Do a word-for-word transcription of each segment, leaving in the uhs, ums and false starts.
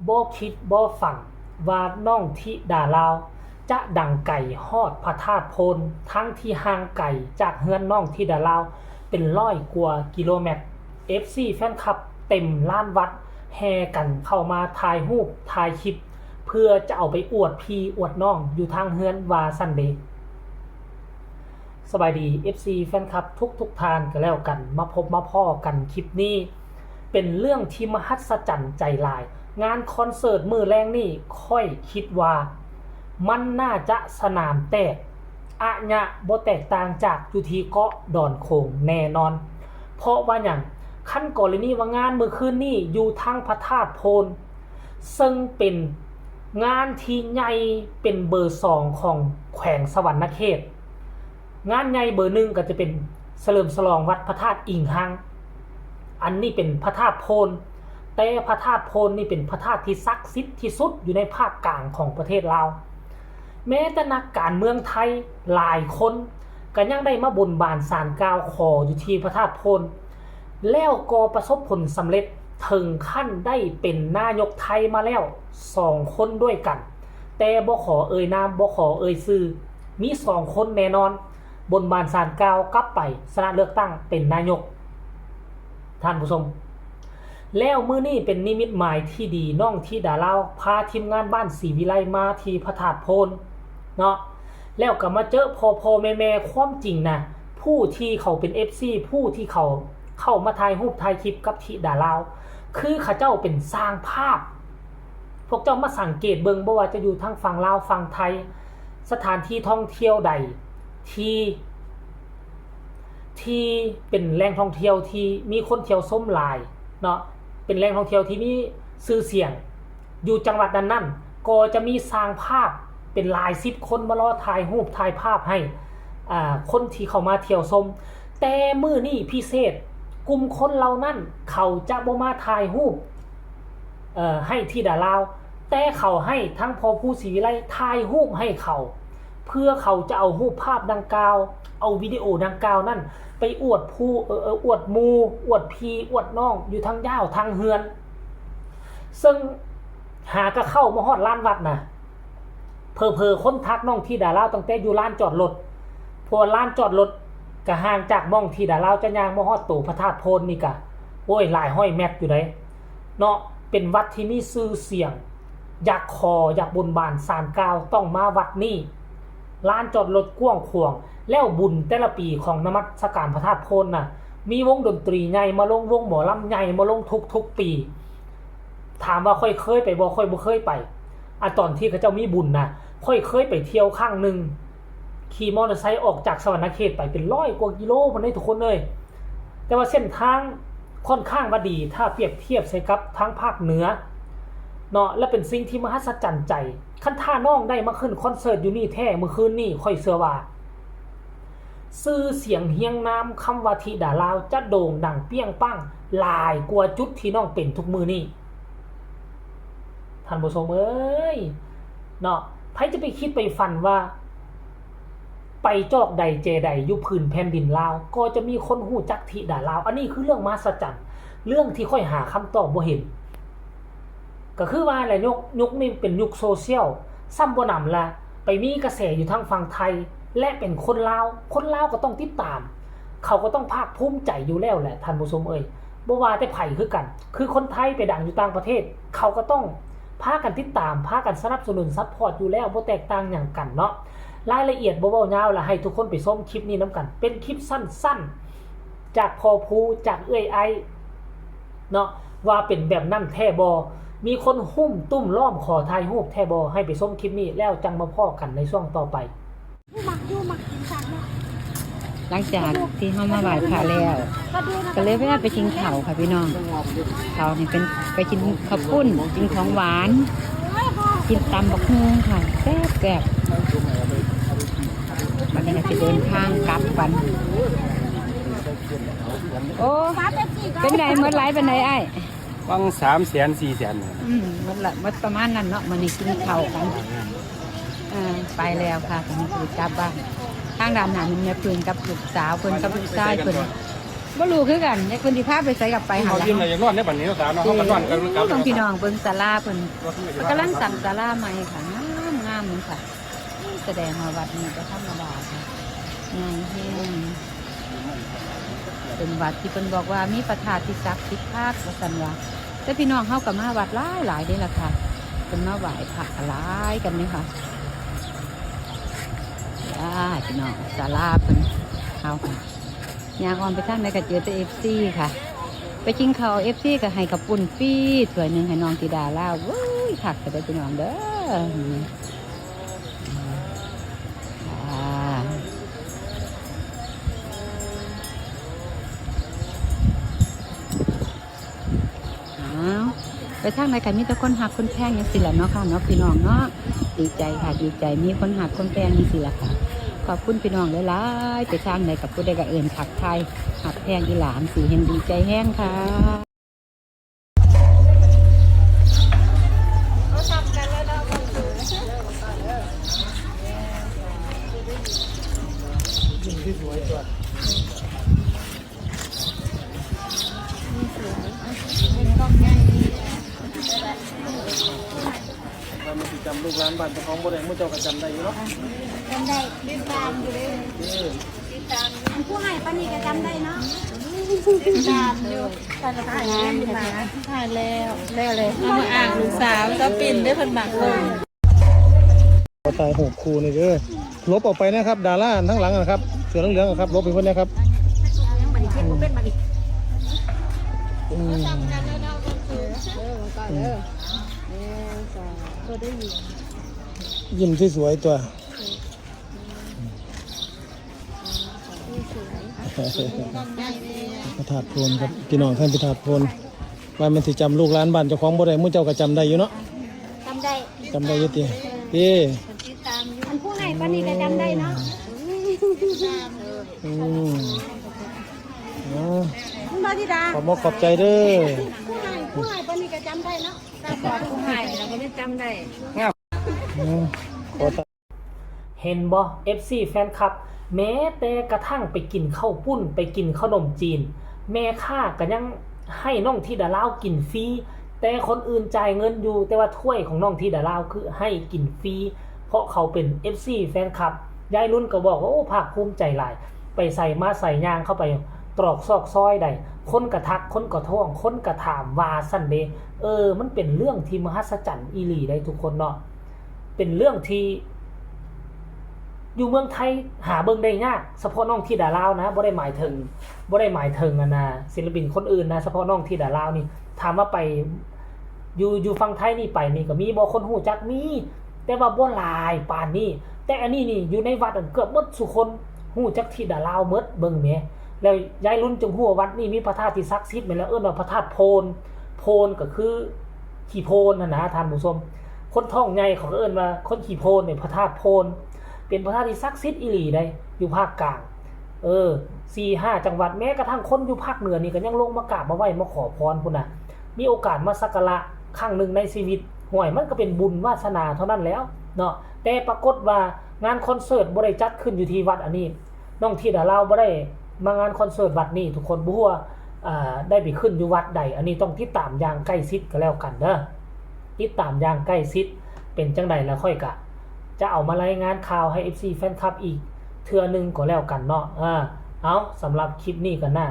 บ่คิดบ่ฝันว่าน้องธิดาลาวจะดังไกลฮอดพระธาตุโพน ทั้งที่ห่างไกลจากเฮือนน้องธิดาลาวเป็นร้อยกว่ากิโลเมตร เอฟซี แฟนคลับเต็มลานวัดแห่กันเข้ามาถ่ายรูปถ่ายคลิป เพื่อจะเอาไปอวดพี่อวดน้องอยู่ทางเฮือนว่าซั่นเด้ สบายดี เอฟซี แฟนคลับทุกๆท่านก็แล้วกัน มาพบมาพ้อกันคลิปนี้ เป็นเรื่องที่มหัศจรรย์ใจหลาย งานคอนเสิร์ตมื้อแลงนี่ข้อยคิดว่า มันน่าจะสนามแตก อะยะบ่แตกต่างจากอยู่ที่เกาะดอนโขงแน่นอน เพราะว่าหยัง คันกรณีว่างานมื้อคืนนี้อยู่ทางพระธาตุโพน ซึ่งเป็นงานที่ใหญ่เป็นเบอร์สองของแขวงสะหวันนะเขต งานใหญ่เบอร์หนึ่งก็จะเป็นเฉลิมฉลองวัดพระธาตุอิงฮัง อันนี้เป็นพระธาตุโพน แต่พระธาตุโพนนี่เป็นพระธาตุที่ศักดิ์สิทธิ์ที่สุดอยู่ในภาคกลางของประเทศลาว แม้แต่นักการเมืองไทยหลายคนก็ยังได้มาบนบานศาลกล่าวขออยู่ที่พระธาตุโพน แล้วก็ประสบผลสำเร็จถึงขั้นได้เป็นนายกไทยมาแล้วสองคนด้วยกัน แต่บ่ขอเอ่ยนาม บ่ขอเอ่ยชื่อ มีสองคนแน่นอน บนบานศาลกล่าวกลับไปชนะเลือกตั้งเป็นนายก ท่านผู้ชม แล้วมื้อนี้เป็นนิมิตหมายที่ดี น้องธิดาลาวพาทีมงานบ้านศรีวิไลมาที่พระธาตุโพนเนาะ แล้วก็มาเจอพ่อพ่อแม่แม่ ความจริงนะ ผู้ที่เขาเป็น เอฟซี ผู้ที่เขาเข้ามาถ่ายรูปถ่ายคลิปกับธิดาลาว คือเขาเจ้าเป็นช่างภาพ พวกเจ้ามาสังเกตเบิ่ง บ่ว่าจะอยู่ทางฝั่งลาวฝั่งไทย สถานที่ท่องเที่ยวใดที่ ที่เป็นแหล่งท่องเที่ยวที่มีคนเที่ยวชมหลายเนาะ เป็นแหล่งท่องเที่ยวที่มีชื่อเสียง อยู่จังหวัดนั้นๆ ก็จะมีช่างภาพเป็นหลายสิบคนมารอถ่ายรูปถ่ายภาพให้ อ่า คนที่เข้ามาเที่ยวชม แต่มื้อนี้พิเศษ กลุ่มคนเหล่านั้นเขาจะบ่มาถ่ายรูป เอ่อ ให้ธิดาลาว แต่เขาให้ทั้งพ่อภูศรีวิไลถ่ายรูปให้เขา เพื่อเขาจะเอารูปภาพดังกล่าว เอาวิดีโอดังกล่าวนั้นไปอวดผู้ เอ่อ เอ่อ อวดหมู่ อวดพี่ อวดน้อง อยู่ทางยาวทางเฮือน ซึ่งหากะเข้ามาฮอดลานวัดนะ เผลอๆ คนทักน้องธิดาลาวตั้งแต่อยู่ลานจอดรถ เพราะว่าลานจอดรถก็ห่างจากหม่องธิดาลาวจะย่างมาฮอดโตพระธาตุโพนนี่กะ โอ้ย หลายร้อยเมตรอยู่เด้เนาะ เป็นวัดที่มีชื่อเสียง อยากขอ อยากบนบานศาลกล่าวต้องมาวัดนี้ ลานจอดรถกว้างขวาง แล้วบุญแต่ละปีของนมัสการพระธาตุโพนน่ะ มีวงดนตรีใหญ่มาลง วงหมอลำใหญ่มาลงทุกๆปี ถามว่าข้อยเคยไปบ่ ข้อยบ่เคยไป อ่ะ ตอนที่เขาเจ้ามีบุญนะ ข้อยเคยไปเที่ยวครั้งหนึ่ง ขี่มอเตอร์ไซค์ออกจากสะหวันนะเขตไปเป็นร้อยกว่ากิโลพุ้นเด้ทุกคนเอ้ย แต่ว่าเส้นทางค่อนข้างว่าดี ถ้าเปรียบเทียบใส่กับทางภาคเหนือเนาะ และเป็นสิ่งที่มหัศจรรย์ใจ คันถ้าน้องได้มาขึ้นคอนเสิร์ตอยู่นี่แท้ มื้อคืนนี่ ข้อยเชื่อว่า ชื่อเสียงเฮียงนามคำว่าธิดาลาวจะโด่งดังเปรี้ยงปังหลายกว่าจุดที่น้องเป็นทุกมื้อนี้ ท่านผู้ชมเอ้ย เนาะ ไผจะไปคิดไปฝันว่า ไปจอกใดแจใดอยู่ผืนแผ่นดินลาว ก็จะมีคนฮู้จักธิดาลาว อันนี้คือเรื่องมหัศจรรย์ เรื่องที่ข้อยหาคำตอบบ่เห็น ก็คือว่าแหละ ยุค ยุคนี้เป็นยุคโซเชียล ซ้ำบ่หนำละ ไปมีกระแสอยู่ทางฝั่งไทย และเป็นคนลาว คนลาวก็ต้องติดตาม เขาก็ต้องภาคภูมิใจอยู่แล้วแหละ ท่านผู้ชมเอ้ย บ่ว่าแต่ไผคือกัน คือคนไทยไปดังอยู่ต่างประเทศ เขาก็ต้องพากันติดตาม พากันสนับสนุน ซัพพอร์ตอยู่แล้ว บ่แตกต่างหยังกันเนาะ รายละเอียดบ่เว้ายาวละ ให้ทุกคนไปชมคลิปนี้นำกัน เป็นคลิปสั้นๆ จากพ่อภู จากเอื้อยไอ้ เนาะ ว่าเป็นแบบนั้นแท้บ่ มีคนหุ้มตุ้มล้อมขอถ่ายรูปแท้บ่ ให้ไปชมคลิปนี้แล้วจั่งมาพ้อกันในช่วงต่อไป มักอยู่มักกินคักเนาะ หลังจากที่เฮามาไหว้พระแล้ว ก็ดูนะ ก็เลยแวะไปกินข้าวค่ะพี่น้อง ข้าวนี่เป็นไปกินข้าวปุ้น กินของหวาน กินตำบักหุ่งค่ะ แซ่บแซ่บวันนี้ก็จะเดินทางกลับกัน โอ้ ฟ้าเป๊ปซี่ก็ เป็นไดเมื่อไรเป็นไดไอ้าย ฟังสามแสนสี่แสน อืมหมดละหมดประมาณนั้นเนาะมันนี่กินข้าวกันอ่าไปแล้วค่ะตอนนี้คือกลับบ้านทางด้านหน้ามันแม่เพิ่นกับลูกสาวเพิ่นกับลูกชายเพิ่น บ่รู้คือกันเด้ เพิ่นสิพาไปไสก็ไปหั่นล่ะ เขายิ้มอะไรอย่างนอนในบัดนี้เนาะสาวเนาะเขาก็นอนกันกลับ เพิ่นพี่น้องเบิ่งศาลาเพิ่น เพิ่นกำลังสร้างศาลาใหม่ค่ะ งามๆเลยค่ะ แสดงว่าวัดนี้บ่ธรรมดาค่ะ ใหญ่แฮง เป็นวัดที่เพิ่นบอกว่ามีพระธาตุที่ศักดิ์สิทธิ์คักว่าซั่นว่า แต่พี่น้องเฮาก็มาวัดหลายๆเด้ล่ะค่ะ เพิ่นมาไหว้พระก็หลายกันนี่ค่ะ อ่า พี่น้อง ศาลาเพิ่น เอาค่ะ ย่างอ้อมไปทางใดก็เจอแต่ เอฟซี ค่ะ ไปกินข้าว เอฟซี ก็ให้ข้าวปุ้นฟรีถ้วยหนึ่งให้น้องธิดาลาว เว้ย คักแต่ได้พี่น้องเด้อ อ่า อ้าว ไปทางใดก็มีแต่คนฮักคนแพงจังซี่ล่ะเนาะค่ะเนาะพี่น้องเนาะ ดีใจค่ะ ดีใจ มีคนฮักคนแพงจังซี่ล่ะค่ะ ขอบคุณพี่น้องหลายๆ ไปทางใดกับผู้ใดก็เอิ้นทักทาย ฮักแพงอีหลาจังซี่ แฮงดีใจแฮงค่ะ ว่ามันสิจำลูกหลานบ้านเจ้าของบ่ได้ หมู่เจ้าก็จำได้อยู่เนาะ จำได้ติดตามอยู่เลย เออ ติดตามอยู่ผู้ให้ปานนี้ก็จำได้เนาะ ติดตามอยู่ ตอนถ่ายงานอยู่นะ ถ่ายแล้วแล้วเลยเอามาอ่านลูกสาวเจ้าปิ่นได้เพิ่นมักเลย ขอถ่ายรูปคู่นี่เด้อ หลบออกไปนะครับ ดาราทั้งหลังนะครับ เสื้อเหลืองๆนะครับ หลบไปเพิ่นนะครับ ยังบัดนี้เช็ดบ่เป็นบัดนี้ อืม เออมันก่อนเด้อหนึ่งสองตัวได้ยิน ยิ้มสวยๆตัว พระธาตุโพนครับ พี่น้องท่านพระธาตุโพน ว่ามันสิจำลูกหลานบ้านเจ้าของบ่ได้ หมู่เจ้าก็จำได้อยู่เนาะ จำได้ จำได้อยู่ติ เอ้ อันผู้ให้ปานนี้ก็จำได้เนาะ อืมอ๋อ คุณบ่ธิดา ขอบมกขอบใจเด้อ ผู้ให้ผู้ให้ปานนี้ก็จำได้เนาะ บอกผู้ให้เราก็ไม่จำได้ อืมขอ เห็นบ่ เอฟซี แฟนคลับ แม้แต่กระทั่งไปกินข้าวปุ้น ไปกินขนมจีน แม่ค้าก็ยังให้น้องธิดาลาวกินฟรี แต่คนอื่นจ่ายเงินอยู่ แต่ว่าถ้วยของน้องธิดาลาวคือให้กินฟรี เพราะเขาเป็น เอฟซี แฟนคลับ ยายรุ่นก็บอกว่า โอ้ ภาคภูมิใจหลาย ไปใส่มาใส่ยางเข้าไปตรอกซอกซอยใด คนกระทัก คนกระท้วง คนกระถามว่าซั่นเด้ เออ มันเป็นเรื่องที่มหัศจรรย์อีหลีได้ทุกคนเนาะ เป็นเรื่องที่ อยู่เมืองไทยหาเบิ่งได้ยาก เฉพาะน้องธิดาลาวนะ บ่ได้หมายถึง บ่ได้หมายถึงอันน่ะ ศิลปินคนอื่นนะ เฉพาะน้องธิดาลาวนี่ ถามว่าไป อยู่ อยู่ฝั่งไทยนี่ไปนี่ก็มีบ่คนฮู้จัก มี แต่ว่าบ่หลายปานนี้ แต่อันนี้นี่อยู่ในวัดอันเกือบหมดซุคนฮู้จักธิดาลาวหมด เบิ่งแหม แล้วยายรุ่นจึงฮู้ว่าวัดนี้มีพระธาตุที่ศักดิ์สิทธิ์แม่นแล้ว เอิ้นว่าพระธาตุโพน โพนก็คือขี้โพนหั่นนะท่านผู้ชม คนท้องใหญ่เขาก็เอิ้นว่าคนขี้โพนเนี่ย พระธาตุโพน เป็นพระธาตุที่ศักดิ์สิทธิ์อีหลีได้ อยู่ภาคกลาง เออ สี่ห้าจังหวัด แม้กระทั่งคนอยู่ภาคเหนือนี่ก็ยังลงมากราบมาไหว้มาขอพรพุ้นน่ะ มีโอกาสมาสักการะครั้งหนึ่งในชีวิต ห่วย มันก็เป็นบุญวาสนาเท่านั้นแล้วเนาะ แต่ปรากฏว่างานคอนเสิร์ตบ่ได้จัดขึ้นอยู่ที่วัดอันนี้ น้องธิดาลาวบ่ได้มางานคอนเสิร์ตวัดนี้ ทุกคน บ่ฮู้ว่า อ่า ได้ไปขึ้นอยู่วัดใด อันนี้ต้องติดตามอย่างใกล้ชิดก็แล้วกันเด้อ ติดตามอย่างใกล้ชิด เป็นจั่งใดแล้วค่อยกะ จะเอามารายงานข่าวให้ เอฟซี แฟนคลับอีกเทื่อหนึ่งก็แล้วกันเนาะ อ่า เอา สำหรับคลิปนี้ก็น่า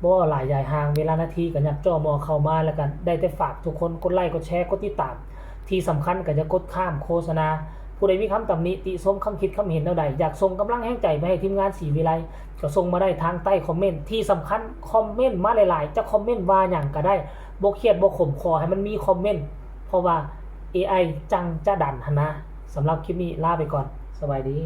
บ่หลายยายห่าง เวลานาทีก็ยักจ่อมอเข้ามา แล้วกันได้แต่ฝากทุกคนกดไลค์ กดแชร์ กดติดตาม ที่สำคัญก็จะกดข้ามโฆษณา ผู้ใดมีคำตำหนิติชม คำคิดคำเห็นแนวใด อยากส่งกำลังแฮงใจไปให้ทีมงานศรีวิไล ก็ส่งมาได้ทางใต้คอมเมนต์ ที่สำคัญคอมเมนต์มาหลายๆ จะคอมเมนต์ว่าหยังก็ได้ บ่เครียดบ่ขม ขอให้มันมีคอมเมนต์ เพราะว่า เอไอ จั่งจะดันหั้นนะ สำหรับคลิปนี้ลาไปก่อน สบายดี